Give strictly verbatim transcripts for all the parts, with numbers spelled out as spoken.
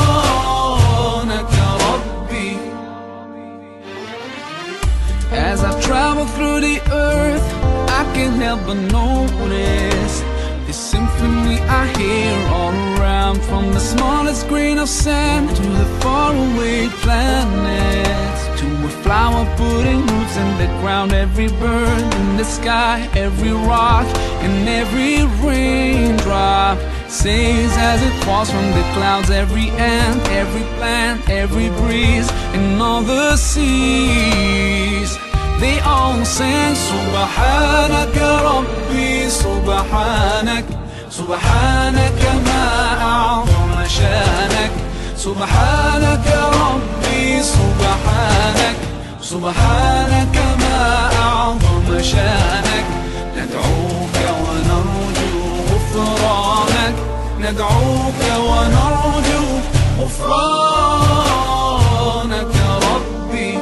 غفرانك يا ربي. As I travel through the earth, I can't help but notice the symphony I hear all around, from the smallest grain of sand to the faraway planets, to a flower putting roots in the ground. Every bird in the sky, every rock and every raindrop sings as it falls from the clouds. Every ant, every plant, every breeze, and all the seas, they all sing سبحانك يا ربي، سبحانك، سبحانك ما أعظم شانك. سبحانك يا ربي، سبحانك، سبحانك ما أعظم شانك. ندعوك ونرجو غفرانك، ندعوك ونرجو غفرانك يا ربي.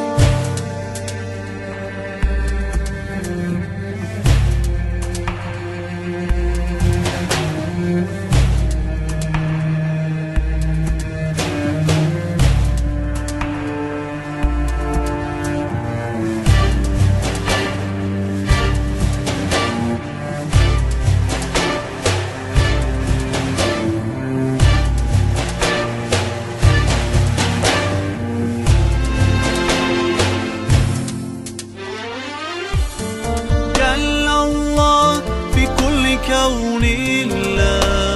جل الله في كل كون الله،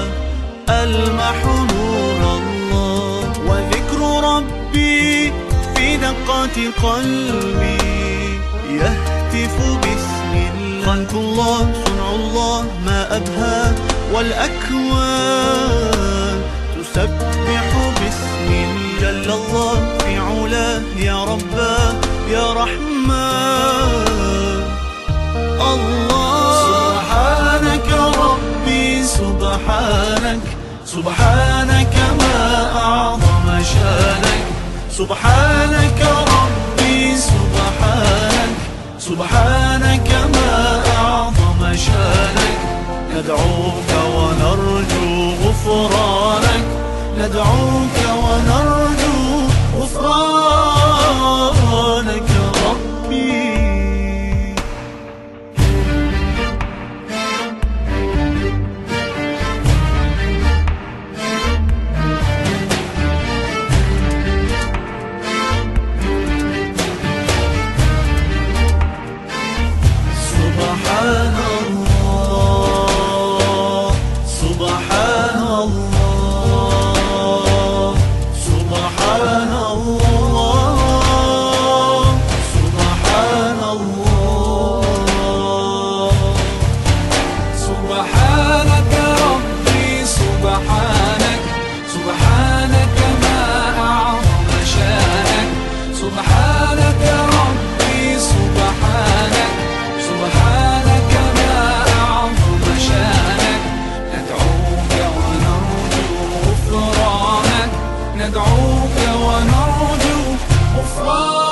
ألمح نور الله، وذكر ربي في دقات قلبي، يهتف باسم الله. خلق الله، صنع الله، ما أبهى، والأكوان تسبح باسم جل الله في علاه، يا رباه، يا رحمن الله. سبحانك ربي، سبحانك، سبحانك ما أعظم شانك. سبحانك ربي، سبحانك، سبحانك ما أعظم شانك. ندعوك ونرجو غفرانك، ندعوك ونرجو غفرانك ربي. سبحان الله، سبحان الله، سبحان الله، سبحان الله. سبحانك ربي، سبحانك، سبحانك ما أعظم شانك. سبحانك ربي، سبحانك، سبحانك ما أعظم شانك. ندعوك ونرجو غفرانك، ندعوك ونرجو غفرانك.